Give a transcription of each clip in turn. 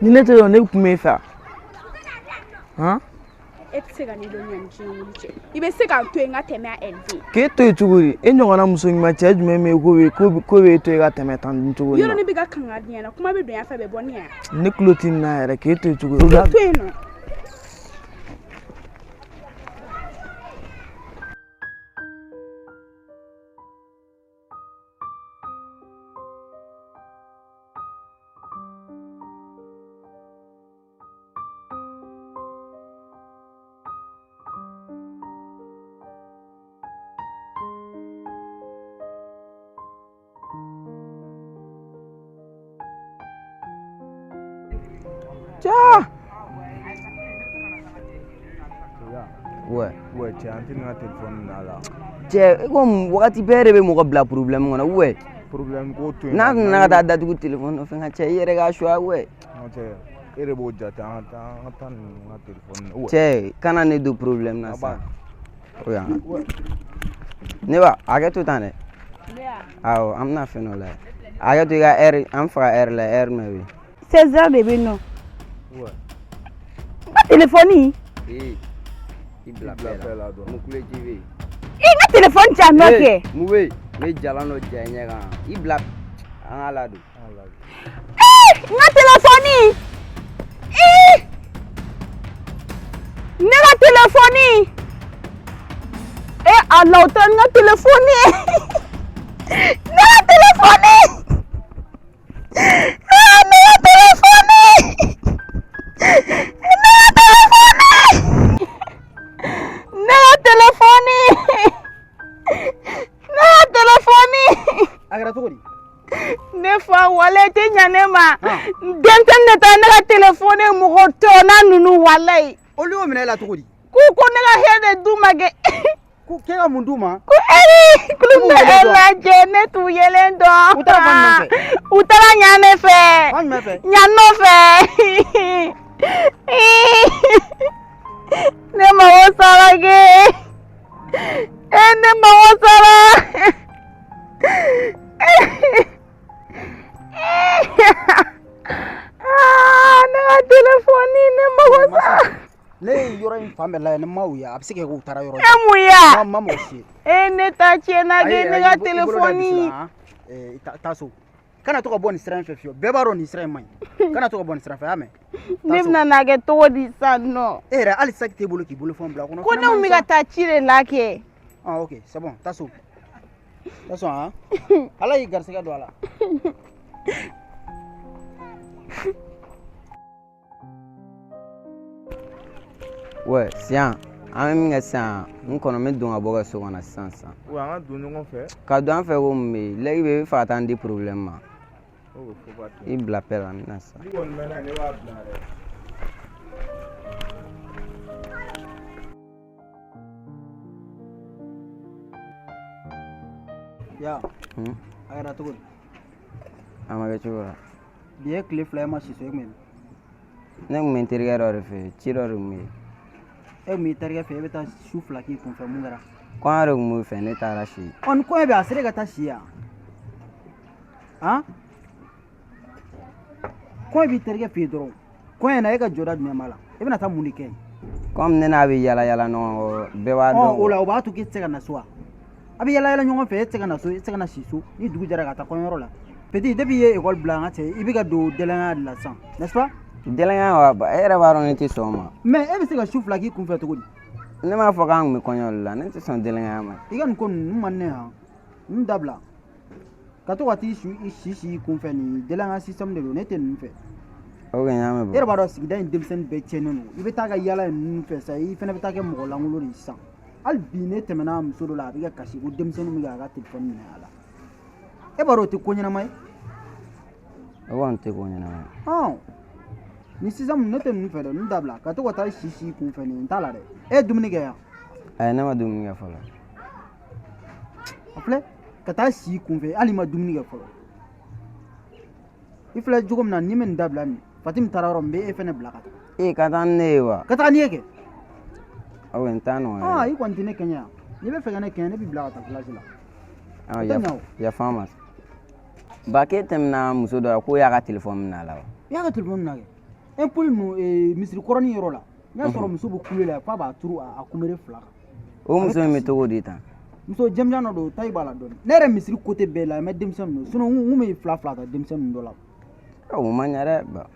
Ni ne tɛ dɔn, ne tun b'e fɛ han. E tɛ se ka ne dɔn yanni diɲɛ wuli cɛ. I bɛ se ka n to yen n ka tɛmɛ a LV. K'e to yen cogo di? E ɲɔgɔnna muso ɲuman cɛ jumɛn bɛ yen k'o bɛ e to yen ka tɛmɛ tan nin cogo in Yɔrɔ na? ne bɛ ka kangari ɲɛna, kuma bɛ don yan fɛ, a bɛ bɔ ni yan. Ne tulo tɛ nin na yɛrɛ, k'e to yen cogo di? I to yen nɔ. Ja! Ouais. Ouais, cɛ, an tɛ nin ka telefɔni minɛ a la. Cɛ, e ko mun wagati bɛɛ de bɛ mɔgɔ bila problème kɔnɔ, ouais. Problème ko to yen. N'a nana ka taa datugu téléphone nɔfɛ nka cɛ, i yɛrɛ k'a choix, ouais. Non, cɛ, e de b'o jate, an ka taa ninnu ka telefɔni minɛ. Cɛ, kana ne don problème na Aba. sisan. O yan. Ne ba, hakɛ to tan dɛ. Awɔ, an bɛna fɛn dɔ lajɛ. Hakɛ to i ka heure, an faga heure la, heure mɛn bɛ. 16 heures de bɛ yen nɔ. Ouais. N ka telefɔni. Ee, i bila bɛɛ la dɔrɔn. Mun kule TV. I ka telefɔni di yan nɔ kɛ. Mun bɛ yen? N bɛ jalan dɔ ja i ɲɛ kan. I bila an k'a ladon. N ka telefɔni. Ee! Ne ka telefɔni. E Ala, o taara n ka telefɔni ye. Ne ka telefɔni. Aa, ne ka telefɔni. Ne ka telefɔni. Ne ka telefɔni. Ne ka telefɔni. A kɛra cogo di? Ne fa, walayi tɛ ɲa ne ma. Denmisɛnnin de taara ne ka telefɔni, mɔgɔ tɔɔna ninnu, walayi. Olu y'o minɛ e la cogo di? K'u ko ne ka hɛrɛ de d'u ma kɛ. Ko k'e ka mun d'u ma? Ko eri k'olu K'u bɛ yelen e dɔn. lajɛ, ne t'u yelen dɔn. U taara fan jumɛn fɛ? U taara ɲa ne fɛ. Fan jumɛn fɛ? Ɲa nɔfɛ. Ne mago sara kɛ. E, ne mago sara. Ah, ne ka telefɔni, ne mago sara. Ne ye yɔrɔ in fan bɛɛ lajɛ, ne ma u ye. A bɛ se ka kɛ k'u taara yɔrɔ E mun ya? Ma mɔgɔ si ye. E, ne ta tiɲɛna kɛ, Ayi, ne ayi, ka i bolo da dusu la, telefɔni. han. Taa so. Kana to ka bɔ nin sira in fɛ fiyewu. Bɛɛ b'a dɔn nin sira in man ɲi. Kana to ka bɔ nin sira fɛ, y'a mɛn? Ne bɛna n'a kɛ cogo di sisan nɔ? E yɛrɛ, hali saki t'e bolo k'i bolofɛnw bila a kɔnɔ. Ko ne kun bɛ ka taa ci de la kɛ. Ah, ok, c'est bon, taa so. Taa so, han. Ala y'i garisɛgɛ don a la. Ouais, sisan an bɛ min kɛ sisan, n kɔnɔ n bɛ don ka bɔ ka so kɔnɔ sisan sisan. Ouais, an ka don ɲɔgɔn fɛ. Ka don an fɛ ko mun bɛ yen? Lɛki bɛ yen, i bɛ fɛ ka taa n di problème ma. O faut pas I bila paix la, n bɛ na sisan. Ni kɔni mɛnna, ne b'a bila dɛ. Ya, Hmm? a kɛra cogo di? A ma kɛ cogo la. Bi ye tile 2 e ma si so, e kun bɛ min? Ne kun bɛ n terikɛ dɔ de fɛ yen, ci dɔ de kun bɛ yen. E kun b'i terikɛ fɛ, e bɛ taa su 2 k'i kun fɛ, mun kɛra? Kɔɲɔ de kun b'u fɛ, ne taara si. Ɔ, ni kɔɲɔ bɛ yen, a sera ka taa si yan? Han? Kɔɲɔ b'i terikɛ fɛ yen dɔrɔn. Kɔɲɔ in na, e ka jɔda jumɛn b'a la? E bɛna taa mun de kɛ yen? Komi ne n'a bɛ yala yala ɲɔgɔn kɔ, bɛɛ b'a Ɔ, dɔn. o la, o b'a to k'e tɛ se ka na so wa? A bɛ yala yala ɲɔgɔn fɛ, e tɛ se ka na so, e tɛ se ka na si so. Ni dugu jɛra ka taa kɔɲɔyɔrɔ la. Petit, depuis i ye école bila, an ka cɛ, i bɛ ka don délinquant de la sisan, n'est-ce pas? Délinquant wa, e yɛrɛ b'a dɔn ne tɛ sɔn o ma. Mais e bɛ se ka su 2 k'i kun fɛ cogo di? Ne m'a fɔ k'an kun bɛ kɔɲɔ de la, ne tɛ sɔn délinquant ma. I ka nin ko ninnu man di ne ye han. Ninnu dabila. Ka to ka t'i su i si si i kun fɛ, nin délinquant système de don, ne tɛ ninnu fɛ. Ok, n y'a mɛn. E yɛrɛ b'a dɔn sigida in denmisɛnnin bɛɛ tiɲɛnen don. I bɛ taa ka yala ninnu fɛ sa, i fana bɛ taa kɛ mɔgɔ lankolon de ye sisan. Hali bi ne tɛmɛna muso dɔ la, a bɛ ka kasi ko denmisɛnninw bɛ k'a ka telefɔni minɛ a la. E b'a dɔn o tɛ ko ɲɛnama ye. O kɔni tɛ ko ɲɛnama ye. Ɔn, ni sisan ne tɛ ninnu fɛ dɛ, ninnu dabila. Ka to ka taa si si i kun fɛ nin, n t'a la dɛ. E ye dumuni kɛ yan? Ayi, ne ma dumuni kɛ fɔlɔ. A filɛ, ka taa si i kun fɛ, hali i ma dumuni kɛ fɔlɔ. I filɛ cogo min na, n'i ma nin dabila nin, Fatim taara yɔrɔ min, n bɛ e fɛnɛ bila ka taa. Ee, ka taa ni ne ye wa? Ka taa ni ye kɛ. Ok, n t'a nɔgɔya. Ah, i kɔni tɛ ne kɛɲɛ yan. N'i bɛ fɛ ka ne kɛɲɛ, ne b'i bila ka taa village la. Ah, O tɛ ɲa o. yafa n ma. Ba, k'e tɛmɛna muso dɔ la k'o y'a ka telefɔni minɛ a la wa? I y'a ka telefɔni minɛ kɛ? Impoli ninnu misiri kɔrɔnin yɔrɔ la, n y'a sɔrɔ muso bɛ kule la f'a b'a turu a kunbere fila kan. O muso in bɛ cogo di tan? Muso jɛmjan dɔ don, taille b'a la dɔɔni. Ne yɛrɛ misiri côté bɛɛ la n bɛ denmisɛn ninnu, sinon n kun bɛ fila fila ta denmisɛn ninnu dɔ la. O ma ɲɛ dɛ ba.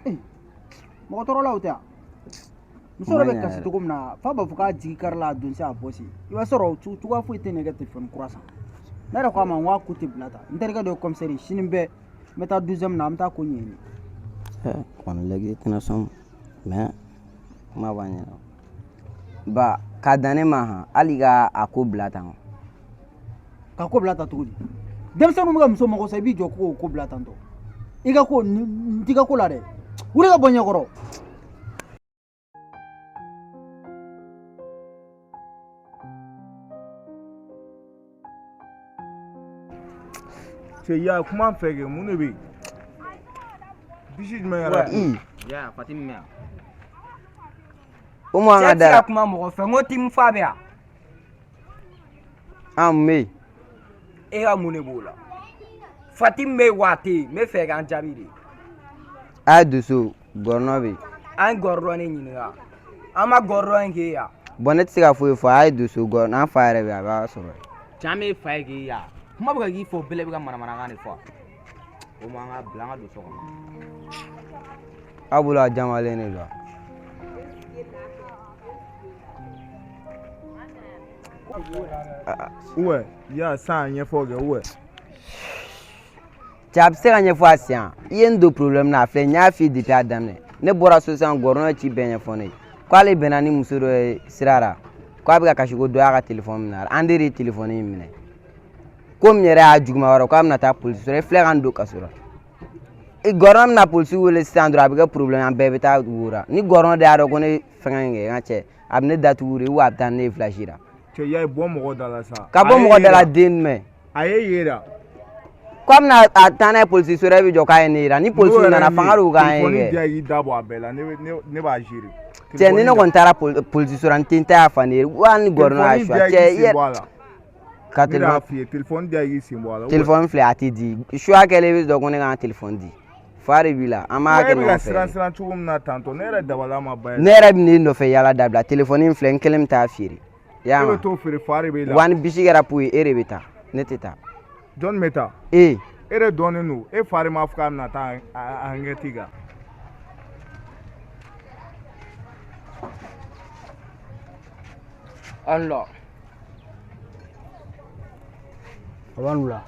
Mɔgɔ tɔɔrɔlaw tɛ yan. Muso yɛrɛ bɛ kasi cogo min na f'a b'a fɔ k'a jigi kari la, a don se a bɔ se, i b'a sɔrɔ cogoya foyi tɛ ne ka telefɔni kura san. Ne yɛrɛ ko a ma n ko a ko tɛ bila tan. N terikɛ dɔ ye commissaire ye, sini bɛɛ n bɛ taa 12e na, an bɛ taa ko ɲɛɲini. Kɔni lɛgi tɛna sɔn, mais kuma b'a ɲɛna ba k'a dan ne ma han, hali ka a ko bila tan. Ka ko bila tan cogo di? Denmisɛnninw bɛ ka muso mago sa, i b'i jɔ k'o ko bila tan tɔ. I ka ko n t'i ka ko la dɛ, wuli ka bɔ n ɲɛkɔrɔ. Cɛ ya kuma fɛ kɛ, mun de bɛ yen? Bisi jumɛn yɛrɛ? Ya Fatimi bɛ yan. O ma an ka Cɛ tɛ se da ka kuma mɔgɔ fɛ, n ko Timu fa bɛ yan. An mun bɛ yen? E ka mun de b'o la? Fatimi bɛ yen wa a tɛ yen? N bɛ fɛ k'an jaabi de. A ye dusu, gɔrɔnɔ bɛ yen. An ye gɔrɔnɔ de ɲininka. An ma gɔrɔnɔ in k'e ya. Bon ne tɛ se ka foyi fɔ, a ye dusu, gɔrɔnɔ an fa yɛrɛ bɛ yen, a b'a sɔrɔ. Can bɛ fa ye k'e ya. Kuma bɛ ka k'i fɛ, o bɛɛ la i bɛ ka manamanakan de fɔ. O ma an ka bila, an ka don so kɔnɔ. Aw bolo a jamalen de don. Ouais, ya san ɲɛfɔ kɛ, ouais. Cɛ a bɛ se ka ɲɛfɔ a sisan. I ye n don problème na, a filɛ, n y'a f'i ye depuis a daminɛ. Ne bɔra so sisan, gɔrɔnɔ ye ci bɛɛ ɲɛfɔ ne ye. K'ale bɛnna ni muso dɔ ye sira la, k'a bɛ ka kasi ko dɔ y'a ka telefɔni minɛ a la. An de ye telefɔni in minɛ. Ko min yɛrɛ y'a juguman yɔrɔ, k'a bɛna taa polisi sɔrɔ, e filɛ ka n don kaso la. Gɔrɔnɔ bɛna polisi wele sisan dɔrɔn, a bɛ kɛ problème, an bɛɛ bɛ taa wo la. Ni gɔrɔnɔ de y'a dɔn ko ne fɛngɛ in kɛ, n ka cɛ, a bɛ ne datugu de, ou a bɛ taa ni ne ye village la. Cɛ ya bɔ mɔgɔ da la sa. Ka bɔ mɔgɔ da la den jumɛn? A ye yera. K'a bɛna a taa n'a ye polisi so la, e bɛ jɔ k'a ye ne yira. Ni polisi nana, fanga de k'an ye Telefɔni kɛ. diya, y'i da bɔ a bɛɛ la, ne b'a gérer. Cɛ, ni ne kɔni taara polisi so la, n tɛ n ta yafa ne ye. Wa ni gɔrɔnɔ y'a Telefɔni suwa. diya Cɛ, i i sen yɛrɛ bɔ a la. ka Ne de y'a telefɔni f'i ye, telefɔni diya i sen bɔ a la. Telefɔni filɛ, a tɛ di. Suya kɛlen, i bɛ jɔ ko ne ka n ka telefɔni di. Fa de b'i la, an b'a E kɛ bɛ ka ɲɔgɔn siran fɛ. siran cogo min na tantɔ, ne yɛrɛ dabali ma ban. Ne yɛrɛ bɛ ne nɔfɛ yala dabila, telefɔni in filɛ, n kelen bɛ taa feere. I y'a E bɛ mɛn? t'o feere, fa de b'e la. Wa ni bisi kɛra po ye, e de bɛ taa, ne tɛ taa. Jɔnni bɛ taa? E. E de dɔnnen don, e fa de m'a fɔ k'a bɛna taa enquête kan. An la. A b'a n'u la.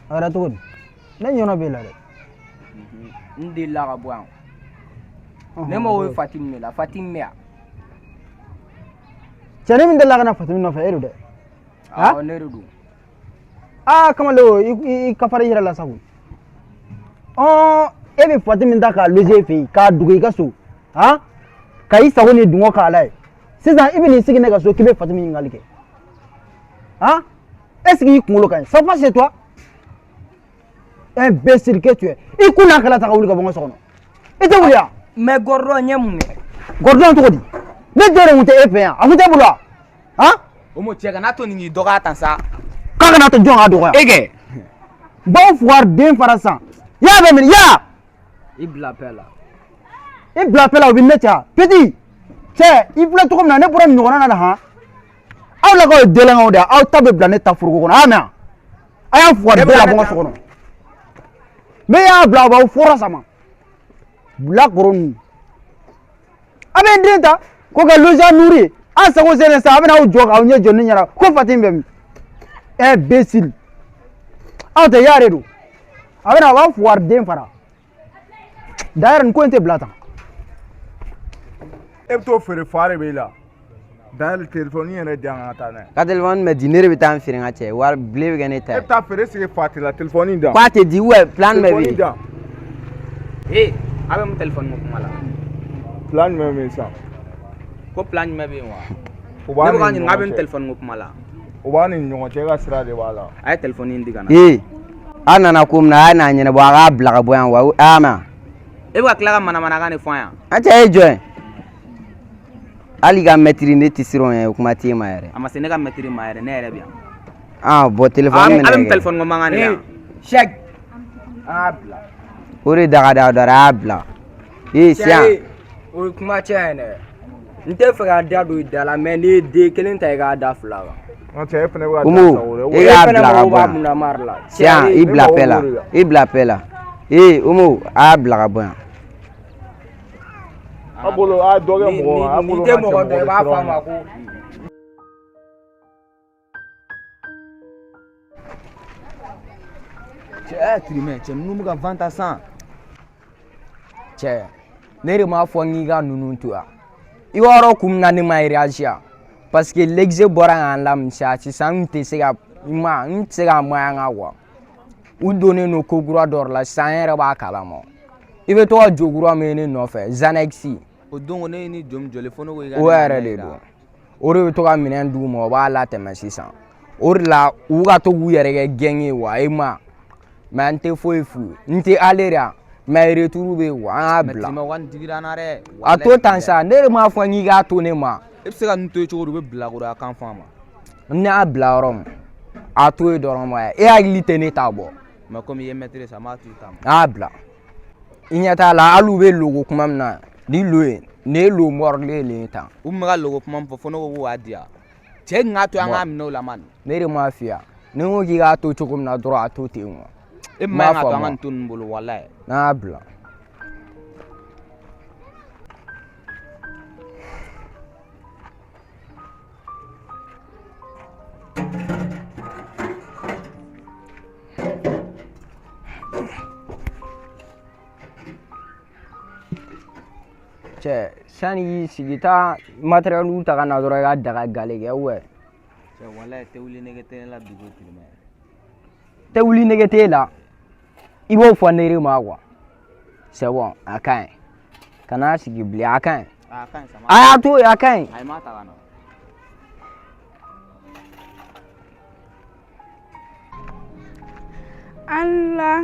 A kɛra cogo di? Ne ɲɔnɔ b'e la dɛ. N delila ka bɔ yan. Ne mago bɛ Fatimi de la, Fatimi bɛ yan. Cɛnin min delila ka na Fatimi nɔfɛ, e don dɛ? Awɔ, ne de don. Aa kamalen o, i ka fara i yɛrɛ la sa koyi. Ɔn, e bɛ Fatimi ta k'a loger e fɛ yen, k'a dogo i ka so, han, ka i sago ni dungɔ k'a la ye. Sisan i bɛ n'i sigi ne ka so k'i bɛ Fatimi ɲininkali kɛ, han? Est ce que i kunkolo ka ɲi? Ça va chez toi? Imbécile que tu es. I kun n'a kɛla ta ka wuli ka bɔ n ka so kɔnɔ. I tɛ wuli yan? Mais gɔrɔdɔn n ye mun kɛ? Gɔrɔdɔn cogo di? Ne den de kun tɛ e fɛ yan, a kun t'e bolo wa? Han? O mo cɛ kana to nin k'i dɔgɔya tan sa. K'a kana to jɔn k'a dɔgɔya? E kɛ. Baw fugari den fara sisan. I y'a bɛ minɛ ya? I bila pɛ la. I bila pɛ la, o bɛ ne cɛ petit. Cɛ, i filɛ cogo min na, ne bɔra nin ɲɔgɔnna na han. Aw lakaw ye délinquants de ye, aw ta bɛ bila ne ta foroko kɔnɔ, a y'a mɛn wa? A y'a fugari den labɔ n ka so kɔnɔ. Ne y'a bila, aw b'aw fɔrɔ sama. Bilakoro ninnu. A bɛ n den ta k'o kɛ loger nourri ye. An sago selen sisan, a bɛna aw jɔ k'aw ɲɛ jɔ ne ɲɛna ko Fatimi bɛ min? Imbécile. Aw tɛ y'a de don. A bɛna a b'aw fugari den fara. D'ailleurs nin ko in tɛ bila tan. E bɛ t'o feere, fa de b'e la. D'ailleurs telefɔni yɛrɛ di yan ka taa n'a ye. Ka telefɔni bɛ di, ne de bɛ taa n feere n ka cɛ, wari bile bɛ kɛ ne ta E ye. bɛ taa feere sigi fa t'i la, telefɔni di yan. K'a tɛ di, ou plan jumɛn bɛ Telefɔni yen? di yan. Ee, a bɛ mun telefɔni ko kuma la? Plan jumɛn bɛ yen sisan? Ko plan jumɛn bɛ yen wa? O Ne b'a bɛ k'a ni ɲininka, a bɛ ɲɔgɔn mun cɛ. telefɔni ko kuma la? O b'a ni ɲɔgɔn cɛ, e ka sira de b'a la. A ye telefɔni in di ka na. Ee, a nana ko min na, a y'a n'a ɲɛnabɔ, a k'a bila ka bɔ yan wa, a y'a mɛn? E bɛ ka tila ka manamanakan de fɔ an yan. An cɛ, ye jɔn ye? Hali ka mɛtiri ne tɛ siran o ɲɛ, o kuma t'e ma yɛrɛ. A ma se ne ka mɛtiri ma yɛrɛ, ne yɛrɛ bɛ yan. Ah bɔn, A telefɔni bɛ minɛ mun kɛ. telefɔni ko mankan de la yan? Sɛki, an k'a bila. O de da ka di a dɔ la, a y'a bila. Ee siyan. O ye kuma cɛ ye dɛ. N tɛ fɛ ka da don i da la mais n'i ye den kelen ta i k'a da fila kan. Nka cɛ e fana bɛ ka Umu, da sa o e k'a fɛnɛ bila ka mago bɔ b'a yan. mundamari la. Siyan, i bila mago paix la. b'o de la. I bila paix la. Ee Umu, a y'a bila ka bɔ yan. A bolo a ye dɔ kɛ mɔgɔ kan a N'i bolo tɛ n'a cɛ mɔgɔ dɔn i mɔgɔ b'a bɛ fɔ a siran ma o ɲɛ. ko Cɛ tirimɛ cɛ ninnu bɛ ka fan ta san. Cɛ ne de m'a fɔ n k'i ka ninnu to yan. I b'a dɔn kun min na ne ma réagir yan. Parce que l'exe bɔra k'an lamisɛnya sisan n tɛ se ka ma n tɛ se ka maɲan kan quoi. U donnen don ko kura dɔ de la sisan an yɛrɛ b'a kalama. I bɛ to ka jo kura min ye ne nɔfɛ Xanax. O don ne ni jom jɔlen fo ne ko i ka O yɛrɛ de don. O de bɛ to ka minɛn d'u ma o b'a latɛmɛ sisan. O de la u ka to k'u yɛrɛ kɛ gɛn ye wa e ma. Mais n tɛ foyi f'u ye. N tɛ aller yan mais retour bɛ yen quoi an y'a bila. Tirimɛ wa nin digira an na dɛ. A to tan sa ne de m'a fɔ n k'i k'a to ne ma. E bɛ se ka ninnu to yen cogo di u bɛ bilakoroya kan fɔ an ma. N y'a bila yɔrɔ min a to yen dɔrɔn ma e hakili tɛ ne ta bɔ. Mais komi i ye maître ye sa n b'a to i ta ma. An y'a bila. I ɲɛ t'a la hali u bɛ logo kuma min na ni lo ye nin ye lo mɔrilen le ye tan. U tun bɛ ka logo kuma min fɔ fo ne ko k'u k'a di yan. Cɛ nin k'a to yen an k'a minɛ o la man. Ne de m'a f'i ye ni n ko k'i k'a to cogo min na dɔrɔn a to ten quoi. E man ka to an ka nin to ninnu bolo walayi. N'an y'a bila. Cɛ sani k'i sigi taa matériel ta ka na dɔrɔn i ka daga gale kɛ ou Cɛ walayi tɛ wuli nege tɛ ne la bi ko tirimɛ. Tɛ wuli nege t'e la i b'o fɔ ne de ma quoi. C'est bon a ka ɲi kana sigi bilen a ka ɲi. A ka ɲi sa. A y'a to yen a ka ɲi. Ayi m'a ta ka na. Allah.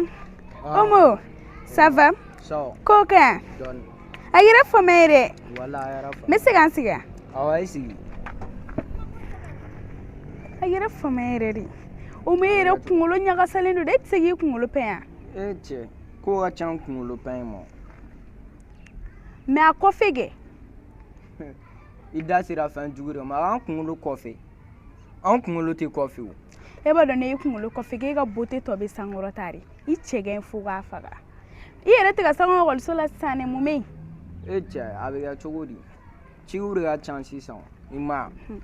Omo, ça va? So, Ko ka ɲi? dɔɔni. A yɛrɛ fama ye dɛ. Wala a yɛrɛ N bɛ se ka n sigi wa? Awɔ i sigi. A yɛrɛ fama yɛrɛ de. Omo e yɛrɛ kunkolo ɲagasalen don dɛ e tɛ se k'i kunkolo pɛn yan. E cɛ ko ka ca n kunkolo pɛn in ma. Mais a kɔfɛ kɛ. I da sera fɛn jugu de ma an kunkolo kɔfɛ. An kunkolo tɛ kɔfɛ o. E b'a dɔn ne y'i kunkolo kɔfɛ k'e ka beauté tɔ bɛ sankɔrɔta de. I cɛ ka ɲi fo k'a faga. I yɛrɛ tɛ ka s'an ka ekɔliso la sisan dɛ mun bɛ yen? E cɛ a bɛ kɛ cogo di? Ciw de ka ca sisan i ma ye.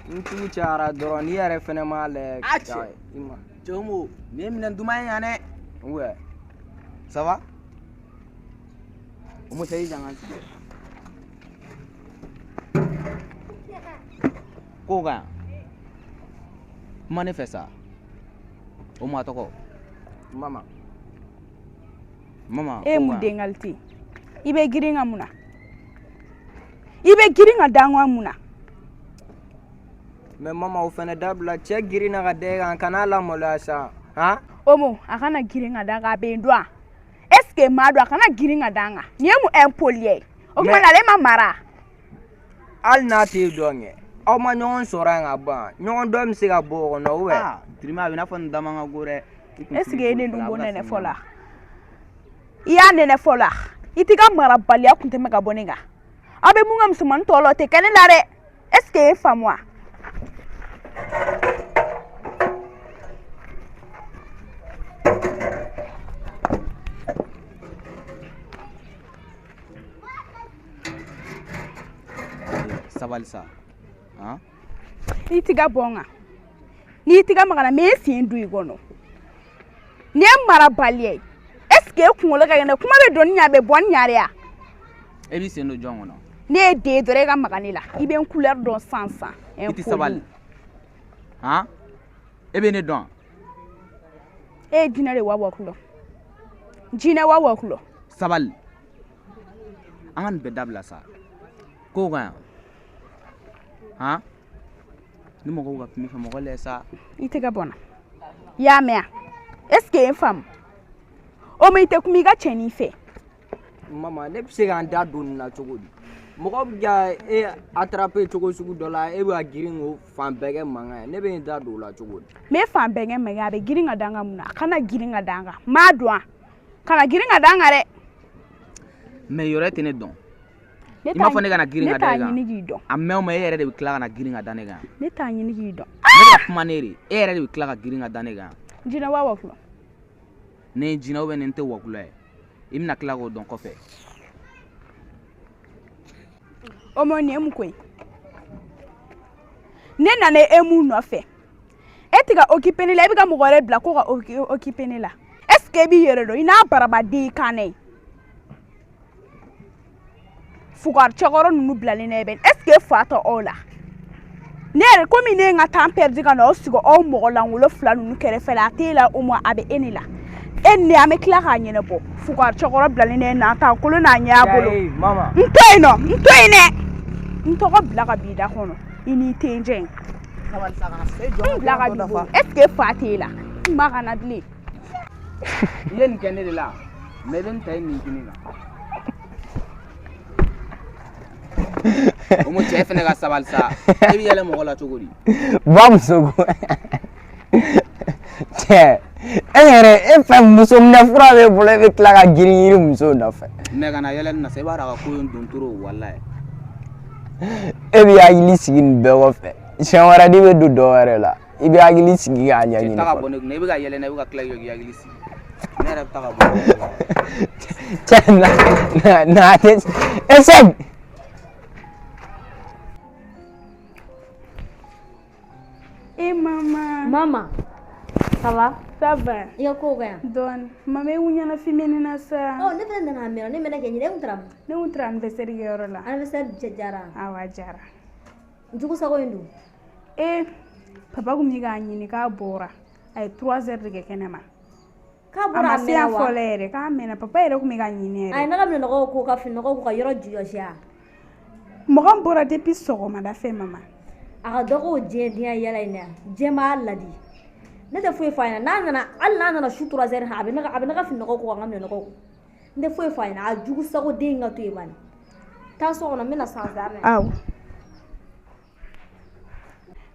Ni ciw cayara dɔrɔn n'i yɛrɛ fɛnɛ m'a lajɛ. A cɛ. I ma. Cɛ Umu nin ye minɛn duman ye yan dɛ. Ouais. Ça va? Umu cɛ i jan ka sigi. Ko ka yan. Kuma ne fɛ sa. Umu a tɔgɔ. Mama. Mama. E ye mun den qualité? I bɛ girin ka mun na? I bɛ girin ka da n kan mun na? Mais mama o fɛnɛ dabila cɛ girinna ka da e kan kan'a lamaloya sa. Han? Omo a kana girin ka da n kan a bɛ n dɔn wa? Est ce que maa dɔn a kana girin ka da n kan? Nin ye mun impoli ye? O tuma na ale ma mara. Hali n'a t'e dɔn kɛ aw ma ɲɔgɔn sɔrɔ yan ka ban ɲɔgɔn dɔn bɛ se ka bɔ o kɔnɔ ou bien. Ah, Tirimɛ a bɛ i n'a fɔ nin da man ka go dɛ. Est ce que e de dun b'o nɛnɛ fɔ la? I y'a nɛnɛ fɔ la? I t'i ka marabaliya kun tɛmɛ ka bɔ ne kan. Aw bɛ mun kɛ musomanin tɔw la o tɛ kɛ ne la dɛ. Est ce que e ye faamu wa? Sabali sa. Han? I t'i ka bɔ n kan. N'i t'i ka maga n na n bɛ sen don i kɔnɔ. Nin ye marabaliya ye. Est ce que e kunkolo ka kɛnɛ kuma bɛ don ni ɲɛ a bɛ bɔ ni ɲɛ de ya? E b'i sen don jɔn kɔnɔ? Ne ye den ye dɔrɔn e ka maga ne la. I bɛ n couleur dɔn sisan sisan. I tɛ sabali. Han? E bɛ ne dɔn? E ye jinɛ de wa wakulɔ. Jinɛ wa wakulɔ. Sabali. An ka nin bɛɛ dabila sa. Ko ka yan. Han? Ni mɔgɔw ka kuma i fɛ mɔgɔ lajɛ sa. I tɛgɛ bɔ n na. I y'a mɛn wa? Est ce que e ye n faamu? O ma i tɛ kuma i ka cɛnin fɛ. Mama ne bɛ se ka n da don nin na cogo di? Mɔgɔ bɛ ka e attraper cogo sugu dɔ la e bɛ ka girin k'o fan bɛɛ kɛ mankan ye ne bɛ n da don o la cogo di? N bɛ fan bɛɛ kɛ mankan ye a bɛ girin ka da n kan mun na? A kana girin ka da n kan. N m'a dɔn wa? Kana girin ka da n kan dɛ. Mais yɔrɔ e tɛ ne dɔn. I m'a fɔ ne kana girin ka da e kan. Ne t'a ɲini k'i dɔn. A mɛn o mɛn e yɛrɛ de bɛ tila ka na girin ka da ne kan. Ne t'a ɲini k'i dɔn. Ne bɛ ka kuma ne de e yɛrɛ de bɛ tila ka girin ka da ne kan. Jinɛ wa wakulɔ. Ne ye jinɛ ou bien ne tɛ wakulɔ ye. I bɛna tila k'o dɔn kɔfɛ. O ma nin ye mun ko ye? Ne nana e mun nɔfɛ? E tɛ ka occuper ne la, e bɛ ka mɔgɔ wɛrɛ bila ko ka occuper ne la. Est ce que e b'i yɛrɛ dɔn? I n'a barabaden i kan na ye. Fugari cɛkɔrɔ ninnu bilalen ne bɛ est ce que fa tɛ aw la? Ne yɛrɛ komi ne ye n ka temps perdu ka na aw sigi aw mɔgɔ lankolon fila ninnu kɛrɛfɛ la, a t'e la au moins a bɛ e ne la. E ni ne an bɛ tila k'a ɲɛnabɔ. Fugari cɛkɔrɔ bilalen ne n'a ta kolon n'a ɲɛ a bolo. N to yen nɔ, n to yen dɛ. N tɔgɔ bila ka b'i da kɔnɔ i n'i tenjɛ in. N bila ka b'i bolo. Est ce que fa t'e la? N ma ka na bilen. I ye nin kɛ ne de la, mais i bɛ nin ta i nin kini kan. O mo cɛ fɛnɛ ka sabali sa. E bɛ yɛlɛ mɔgɔ la cogo di? Ba muso ko cɛ e yɛrɛ e fɛ muso minɛ fura b'e bolo e bɛ tila ka girin yiri muso nɔfɛ. Mais kana yɛlɛ nin na sa, i b'a dɔn a ka ko ye n don trop walayi. E b'i hakili sigi nin bɛɛ kɔfɛ siɲɛ wɛrɛ n'i bɛ don dɔ wɛrɛ la i bɛ hakili sigi k'a ɲɛɲini. Cɛ taa ka bɔ ne kunna, i bɛ ka yɛlɛ n na, i bɛ ka tila k'i hakili sigi. Ne yɛrɛ bɛ taa ka bɔ. Cɛ na na na tɛ essaye. Eh maman. Maman, ça va? Ça va. I ka kow ka ɲi? Dɔɔni. Mama e kun ɲɛnafin bɛ ne na sa. Ɔ ne fɛnɛ nana a mɛnna, ne mɛnna k'e ɲini, e kun taara min? Ne kun taara anniversaire kɛyɔrɔ la. Anniversaire diyara? Awɔ a diyara. Jugu sago in dun? Eh papa kun bɛ k'a ɲini k'a bɔra. A ye 3 heures de kɛ kɛnɛma. K'a bɔra a mɛnna wa? A ma se yan fɔlɔ yɛrɛ, k'a mɛnna. Papa yɛrɛ kun bɛ k'a ɲini yɛrɛ. A ye ne ka minɛnɔgɔw ko ka fininɔgɔw ko ka yɔrɔ jɔsi a? Mɔgɔ min bɔra depuis sɔgɔmada fɛ mama. A ka dɔgɔ o diɲɛ diɲɛ yɛlɛ in na yan, diɲɛ b'a ladi. Ne tɛ foyi f'a ɲɛna, n'a nana hali n'a nana su 3 heures a bɛ ne ka fininɔgɔw ko ka n ka minɛnɔgɔw ko. N tɛ foyi f'a ɲɛna, a jugu sago den in ka to yen bani. Taa so kɔnɔ n bɛna san zan. Awɔ.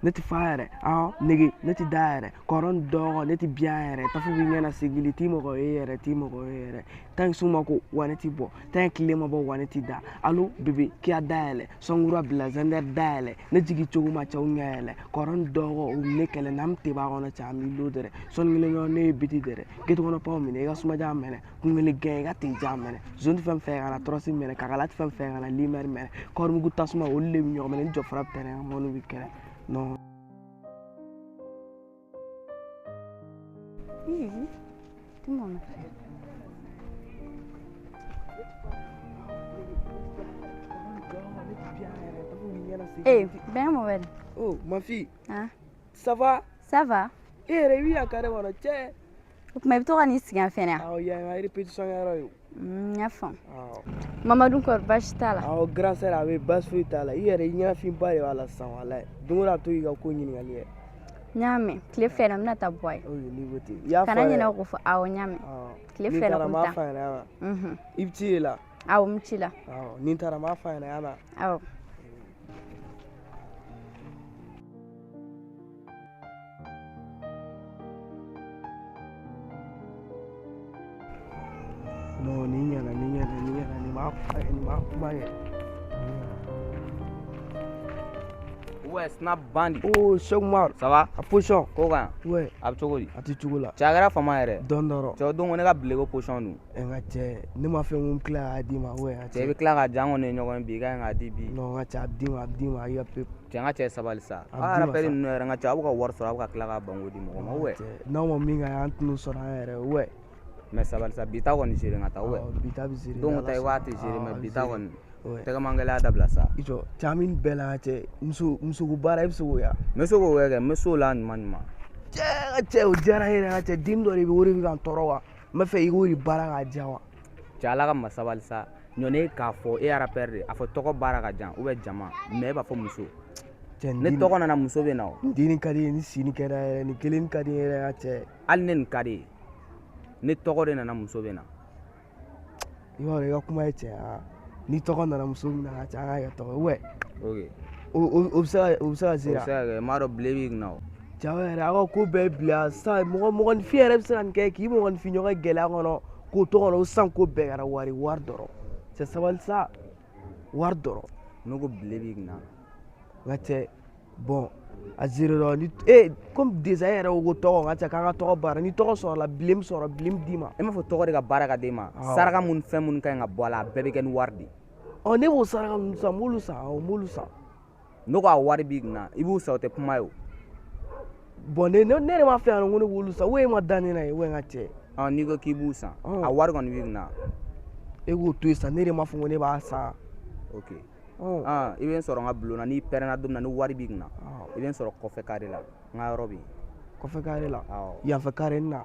Ne tɛ fa yɛrɛ awɔ nege ne tɛ da yɛrɛ kɔrɔ ni dɔgɔ ne tɛ biyan yɛrɛ tafu b'i ɲɛna sigili t'i mɔgɔ ye yɛrɛ t'i mɔgɔ ye yɛrɛ tan su ma ko wa ne tɛ bɔ tan tile ma bɔ wa ne tɛ da alo bebe k'i ya dayɛlɛ sɔnkura bila zandɛri dayɛlɛ ne jigi cogo ma cɛw ɲɛ yɛlɛ kɔrɔ ni dɔgɔ o ne kɛlɛ n'an tɛ b'a kɔnɔ cɛ an b'i lo dɛrɛ sɔnni kelen ɲɔgɔn ne ye biti dɛrɛ geti kɔnɔ paw minɛ i ka sumaja minɛ kun kelen gɛn i ka tenja minɛ zoni fɛn fɛn ka na tɔrɔsi minɛ kakala fɛn fɛn ka na limɛri minɛ kɔrimugu tasuma olu de bɛ ɲɔgɔn minɛ ni jɔfara bɛ tɛnɛ mɔni bɛ kɛlɛ non. Eh, ben Mohamed. Oh, ma fille. Hein? Ça va? Ça va. E yɛrɛ i bɛ yan carré kɔnɔ cɛ. O tuma i bɛ to ka n'i sigi yan fɛnɛ. Awɔ yan ye répétition yɔrɔ ye o. N y'a faamu. Awɔ. Mamadu kɔri baasi t'a la. Awɔ grand sœur a bɛ baasi foyi t'a la i yɛrɛ i ɲɛnafinba de b'a la sisan walayi don o don a bɛ to k'i ka ko ɲininkali kɛ. N y'a mɛn tile fila in na n bɛna taa bɔ a ye. Oye n'i ko ten. I y'a fɔ Kana ɲinɛ o kɔ fɔ awɔ n y'a mɛn. Tile N'i fila in na taara ko n n b'a bɛ f'a taa. ɲɛna yan. Unhun. I bɛ ci de la. Awɔ n bɛ ci la. Awɔ ni n taara n b'a f'a ɲɛna yan na. Awɔ. Non nin ɲɛna nin ɲɛna nin ɲɛna nin b'a kuma kɛ nin b'a kuma kɛ. Ouais, Snap Bandi. Oh, Cheikh Umar. Ça va? A position. Ko kan. Ouais. A bɛ cogo di? A tɛ cogo la. Cɛ a kɛra fama yɛrɛ. Dɔɔni dɔrɔn. Cɛ o don ko ne ka bileko position dun. Ɛ n ka cɛ ne ma fɛn ko n tila k'a d'i ma ouais n ka Cɛ i bɛ tila k'a di an kɔni ye ɲɔgɔn ye bi i ka ɲi k'a di bi. Non n ka cɛ a bɛ d'i ma a bɛ d'i ma i ka pe. Cɛ n ka cɛ sabali sa. A bɛ Aw d'i ma rappeur sa. ninnu yɛrɛ n ka cɛ aw bɛ ka wari sɔrɔ aw bɛ ka tila k'a banko di mɔgɔ ma ouais. N'aw ma min kɛ an tɛn'o sɔrɔ an yɛrɛ ye ouais. Mais sabali sa bi ta kɔni gérer n ka taa ouais. Awɔ bi ta bɛ gérer. Don ta i b'a tɛ gérer mais bi ta kɔni. Ouais. Tɛgɛmangɛlɛya dabila sa. I jɔ cɛ an bɛ nin bɛɛ la n ka cɛ muso musoko baara i bɛ se k'o ya. N bɛ se k'o kɛ n bɛ s'o la ɲuman ɲuman. Cɛ n ka cɛ o diyara n ye dɛ n ka cɛ den dɔ de bɛ o de bɛ ka n tɔɔrɔ wa n bɛ fɛ i k'o de baara k'a diya wa. Cɛ ala ka ma sabali sa ɲɔni k'a fɔ e rappeur de a fɔ tɔgɔ baara ka jan ou bien jama mais e b'a fɔ muso. Cɛ Ne tɔgɔ nana muso bɛ na o. Nin den ka di n ye ni si nin kɛra yɛrɛ nin kelen ka di n ye yɛrɛ n ka cɛ. Hali ne nin ka di ye ne tɔgɔ de nana muso bɛ na. I b'a dɔn i ka kuma ye tiɲɛ ye ni tɔgɔ nana muso min na ka cɛ an k'a kɛ tɔgɔ ye ouais. Ok. O bɛ se ka o bɛ se ka O gérer bɛ se ka kɛ n m'a dɔn bile b'i kunna o. Cɛw yɛrɛ aw ka ko bɛɛ bila sisan mɔgɔ mɔgɔninfin yɛrɛ bɛ se ka nin kɛ k'i mɔgɔninfin ɲɔgɔn gɛlɛya kɔnɔ Ko tɔgɔ la, o sisan ko bɛɛ kɛra wari, wari dɔrɔn. Cɛ, sabali sa, wari dɔrɔn. Ne ko bile b'i kunna. N ka cɛ, bon, a zéro dɔrɔn ni e comme déjà e yɛrɛ ko ko tɔgɔ, n ka cɛ, k'an ka tɔgɔ baara. Ni tɔgɔ sɔrɔla, bile min sɔrɔ, bile min d'i ma. E m'a fɔ tɔgɔ de ka baara ka d'e ma? Awɔ. Saraka mun, fɛn minnu ka ɲi ka bɔ a la, a bɛɛ bɛ kɛ ni wari de ye. Ɔ, ne b'o saraka ninnu san, n b'olu san, awɔ, n b'olu san. Ne ko a wari b'i kunna, i b'u san, o tɛ kuma ye o. Bon, ne de m'a fɛ yan nɔ ko ne b'olu san, o e ma da ne na ye, o n ka cɛ. Ɔ, n'i ko k'i b'u san, Ɔn. a wari kɔni b'i kunna. E k'o to yen sa, ne de m'a fɔ ko ne b'a san. Ok. Ɔn. Ah, i bɛ n sɔrɔ n ka bulon na. N'i pɛrɛnna don min na, ni wari b'i kunna, Awɔ. i bɛ n sɔrɔ kɔfɛ kare la, n ka yɔrɔ bɛ yen. Kɔfɛ kare la? Awɔ. Yanfɛ kare nin na?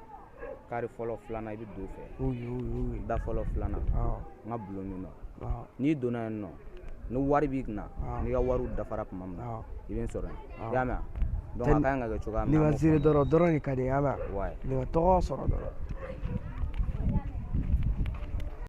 Kare fɔlɔ, filanan, i bɛ don o fɛ. Oui. Da fɔlɔ, filanan. Awɔ. N ka bulon bɛ yen nɔ. Awɔ. N'i donna yen nɔ, ni wari b'i kunna, Awɔ. n'i ka wariw dafara tuma min na, Awɔ. i bɛ n sɔrɔ yen. Awɔ. I y'a mɛn wa? Donc a ka ɲi ka kɛ cogoya min Ni na, ka an b'o zere fɔ. dɔrɔn dɔrɔn de ka di n ye, i y'a mɛn? Ouais. Ni ka tɔgɔ sɔrɔ dɔrɔn.